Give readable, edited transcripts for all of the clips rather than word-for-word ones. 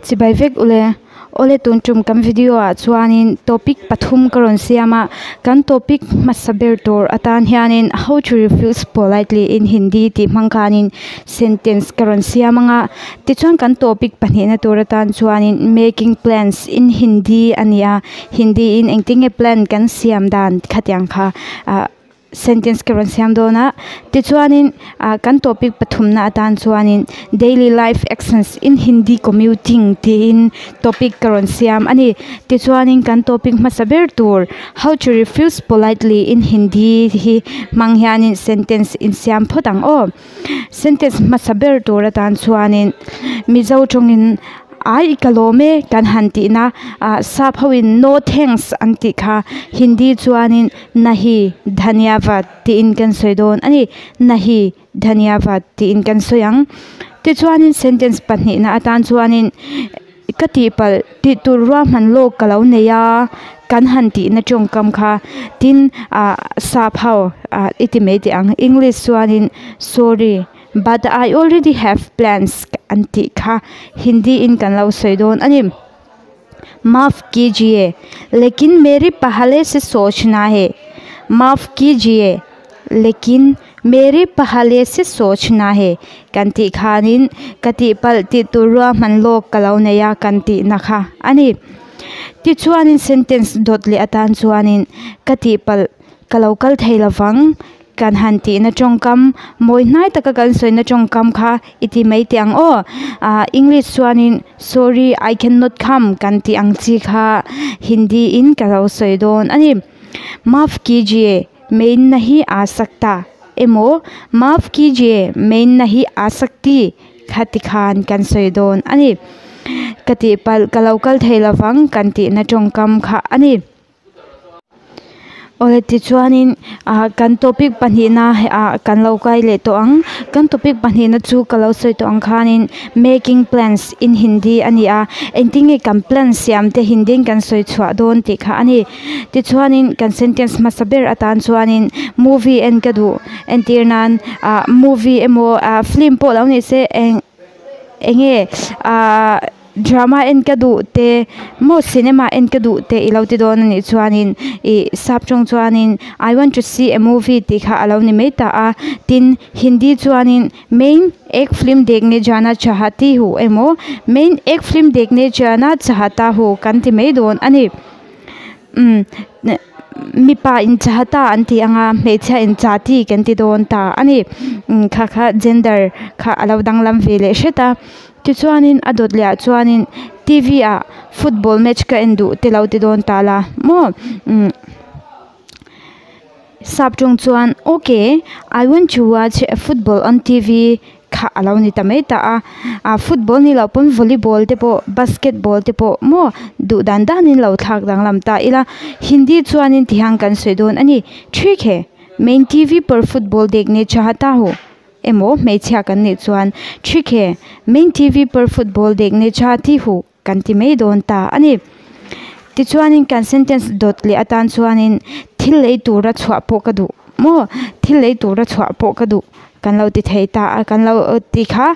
Chibai vek ule. Awle tun tum kan video ah chuanin topic pathum ka rawn siam a kan topic hmasa ber tur atan hianin how to refuse politely in Hindi tih hmang khanin sentence ka rawn siam anga tichuan kan topic pahnihna tur atan chuanin making plans in Hindi a ni a Hindi in engtin nge plan kan siam dan khatiang kha ah sentence ka rawn siam dawn a tichuanin ah kan topic pathumna atan chuanin daily life actions in Hindi commuting tiin topic ka rawn siam a ni tichuanin kan topic hmasa ber tur how to refuse politely in Hindi hi hmang hianin sentence insiam phawt ang aw sentence hmasa ber tur atan chuanin mizo tawngin Ai ka lawm e kan han tihna ah sap ho in no thanks an tih kha hindi chuanin nahi dhanyavad tiin kan sawi dawn a ni nahi dhanyavad tiin kan sawi ang tichuanin sentence pahnihna atan chuanin ka tihpalh tih tur ruahman lawk ka lo nei a kan han tihna tawngkam kha tin ah sap ho ah i ti mai teh ang english chuanin sorry. But I already have plans an tih kha Hindi in kan lo sawi dawn a ni. Maaf kijiye lekin mere pahale se sochna hai Maaf kijiye lekin mere pahale se sochna hai kan tih khanin ka tihpalh tih tur ruahman lawk ka lo nei a kan tihna kha a ni. Tichuanin sentence dawt leh atan chuanin ka tihpalh ka lo kal thei lovang Kan han tihna tawngkam, mawi hnai taka kan sawina tawngkam kha i ti mai teh ang aw. Ah English chuanin sorry I can not come kan tih ang chi kha Hindi in ka lo sawi dawn a ni. Maaf kijiye main nahi aa sakta emaw maaf kijiye main nahi aa sakti kha ti khan kan sawi dawn a ni. Ka tihpalh ka lo kal thei lovang kan tihna tawngkam kha a ni. Awle tichuanin ah kan topic pahnihna ah kan lo kai leh tawh ang kan topic pahnihna chu ka lo sawi tawh ang khanin making plans in Hindi a ni a engtin nge kan plan siam te Hindi in kan sawi chhuah dawn tih kha a ni tichuanin kan sentence hmasa ber atan chuanin movie en ka duh entir nan ah movie emaw ah film pawh lo ni se eng enge ah. Drama en ka duh te maw cinema en ka duh te i lo ti dawn a nih chuanin ih sap tawng chuanin I want to see a movie tih kha a lo ni mai ta a tin hindi chuanin main ek film dekhne jana chahati hu emaw main ek film dekhne jana chahata hu kan ti mai dawn a ni umm mipa in chahata an tih anga hmeichhia in chahti kan ti dawn ta a ni umm kha kha gender kha a lo danglam ve leh hret a. Tichuanin a dawt leh ah chuanin T_V ah football match ka en duh te lo ti dawn ta la maw umm sap tawng chuan ok I want to watch a football on T_V kha a lo ni ta mai ta a ah football ni loh pawn volleyball te pawh basketball te pawh maw duh dan danin lo thlak danglam ta ila Hindi chuanin ti hian kan sawi dawn a ni thik he main T_V par football dekhne chahata hu. Emaw hmeichhia kan nih chuan Thik he, Main TV par football dekhne chahti hu kan ti mai dawn ta a ni. Tichuanin kan sentence dawt leh atan chuanin thil lei tura chhuah pawh ka duh maw? Thil lei tura chhuah pawh ka duh kan lo ti thei ta a, kan lo ti kha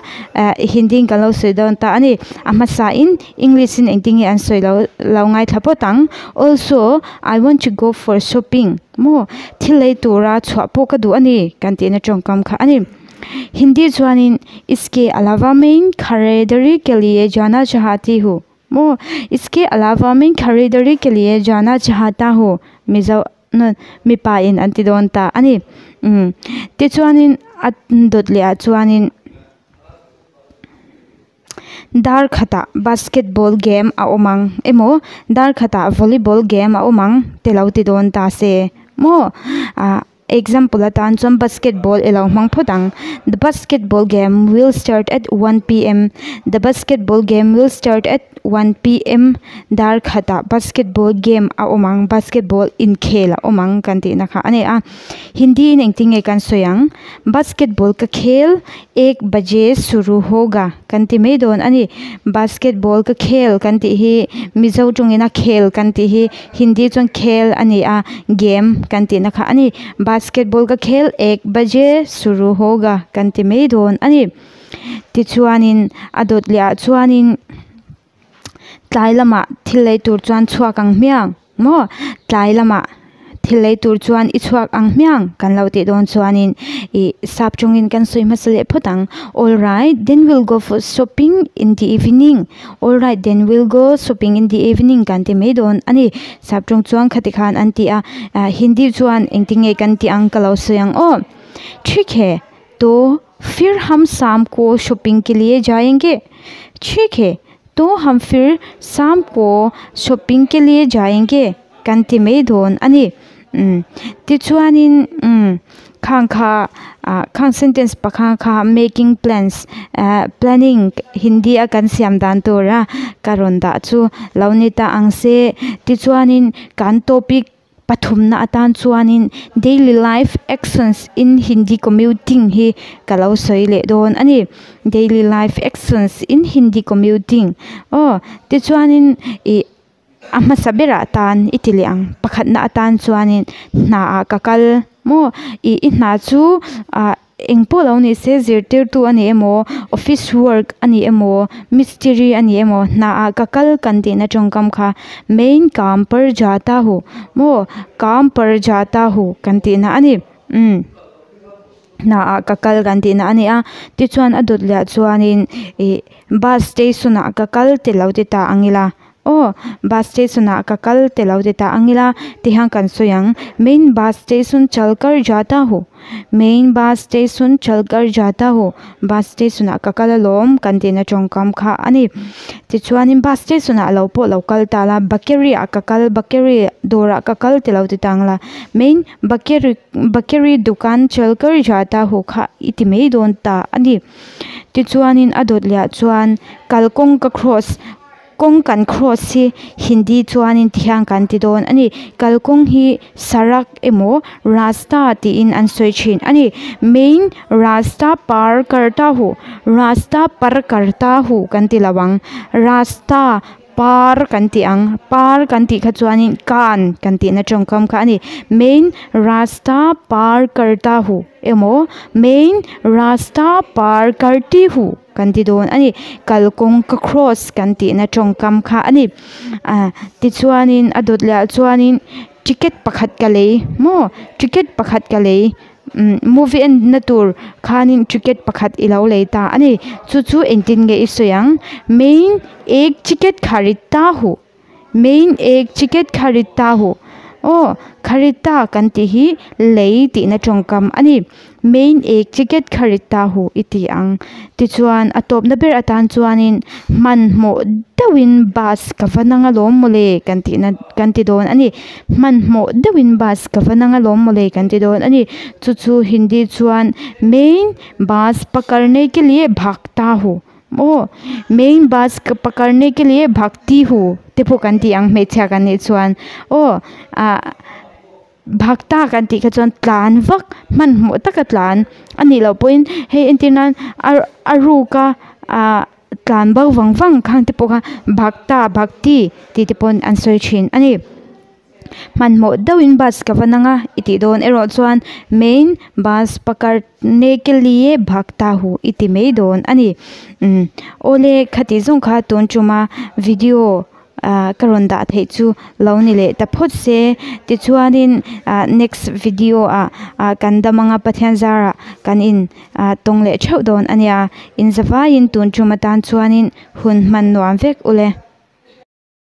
Hindi in kan lo sawi dawn ta a ni. A hmasain English in engtin nge an sawi lo lo ngaithla phawt ang. Also, I want to go for shopping. Maw? Thil lei tura chhuah pawh ka duh a ni kan tihna tawngkam kha a ni. Hindi chuanin Iske alawa main kharidari ke liye jana chahati hu. Maw? Iske alawa main kharidari ke liye jana chahata hu. Mizo mipa in an ti dawn ta a ni. Umm tichuanin a dawt leh ah chuanin. Dar khatah basketball game a awm ang emaw dar khatah volleyball game a awm ang te lo ti dawn ta se maw ah example atan chuan basketball i lo hmang phawt ang the basketball game will start at one P_M the basketball game will start at one P_M dar khatah basketball game a awm ang basketball inkhel a awm ang kan tihna kha a ni a hindi in engtin nge kan sawi ang basketball ka khel Ek baje shuru hoga kan ti mai dawn a ni. Basketball ka khel kan tih hi Mizo tawngin a khel kan tih hi Hindi chuan khel a ni a, game kan tihna kha a ni. Basketball ka khel ek baje shuru hoga kan ti mai dawn a ni. Tichuanin a dawt leh ah chuanin. Tlai lamah thil lei tur chuan chhuak ang hmiang maw? Tlai lamah thil lei tur chuan i chhuak ang hmiang kan lo tih dawn chuanin ih sap tawngin kan sawi hmasa leh phawt ang. Alright, then we'll go for shopping in the evening. Alright, then we'll go shopping in the evening kan ti mai dawn a ni. Sap tawng chuan khati khan an ti a, Hindi chuan engtinge kan tih ang ka lo sawi ang aw. Thik he, to fir hum sham ko shopping ke liye jayenge. Thik he, to hum fir sham ko shopping ke liye jayenge kan ti mai dawn a ni. Umm tichuanin umm khang kha ah khang sentence pakha kha making plans ah planning Hindi a kan siam dan tura ka rawn dah chu lo ni ta ang se. Tichuanin kan topic pathumna atan chuanin daily life actions in Hindi commuting hi ka lo sawi leh dawn a ni. Daily life actions in Hindi commuting aw tichuanin ih a hmasa berah tan i ti leh ang pakhatna atan chuanin hnaah ka kal maw ih i hna chu ah eng pawh lo ni se zirtirtu a ni emaw office work a ni emaw mistiri a ni emaw hnaah ka kal kan tihna tawngkam kha main kaam par jata hu maw kaam par jata hu kan tihna a ni umm hnaah ka kal kan tihna a ni a tichuan a dawt leh ah chuanin ih bus station ah ka kal te lo ti ta ang ila aw bus station ah ka kal te lo ti ta ang ila tihian kan sawi ang main bus station chalkar jata hu main bus station chalkar jata hu bus station ah ka kal alawm kan tihna tawngkam kha a ni tichuanin bus station ah lo pawh lo kal ta la bakery ah ka kal bakery dawrah ka kal te lo ti ta ang la main bakery bakery dukan chalkar jata hu kha i ti mai dawn ta a ni tichuanin a dawt leh ah chuan kalkawng ka cross kawng kan cross hi Hindi chuanin tihian kan ti dawn a ni kalkawng hi sarak emaw rasta tiin an sawi thin a ni main rasta par karta hu rasta par karta hu kan ti lo ang rasta par kan tih ang par kan tih kha chuanin kan kan tihna tawngkam kha a ni main rasta par karta hu emaw main rasta par karti hu kan ti dawn a ni kalkawng ka cross kan tihna tawngkam kha a ni ah tichuanin a dawt leh ah chuanin ticket pakhat ka lei maw ticket pakhat ka lei umm movie en na tur khanin ticket pakhat i lo lei ta a ni chu chu engtin nge i sawi ang main ek ticket kharidta hu main ek ticket kharidta hu aw kharidta kan tih hi lei tihna tawngkam a ni main ek ticket kharidta hu i ti ang tichuan a tawpna ber atan chuanin hmanhmawh deuhin bus ka va nang alawm mawle kan tihna kan ti dawn a ni hmanhmawh deuhin bus ka va nang alawm mawle kan ti dawn a ni chu chu hindi chuan main bus pakarne ke liye bhagta hu aw main bus pakarne ke liye bhagti hu te pawh kan ti ang hmeichhia kan nih chuan aw ah bhagta kan tih kha chuan tlan vak hmanhmawh taka tlan a nih loh pawhin hei entir nan a a ruk a ah tlan bo vang vang khang te pawh kha bhagta bhagti tih te pawn an sawi thin a ni. Hmanhmawh deuhin bus ka va nang a i tih dawn erawh chuan main bus pakarne ke liye bhagta hu i ti mai dawn a ni. Umm awle khati zawng kha tun tuma video ah ka rawn dah theih chu lo ni leh ta phawt se tichuanin ah next video ah ah kan dam anga Pathian zarah kan in ah tawng leh theuh dawn a nia inzavaiin tun tum atan chuanin hun hman nuam vek ule.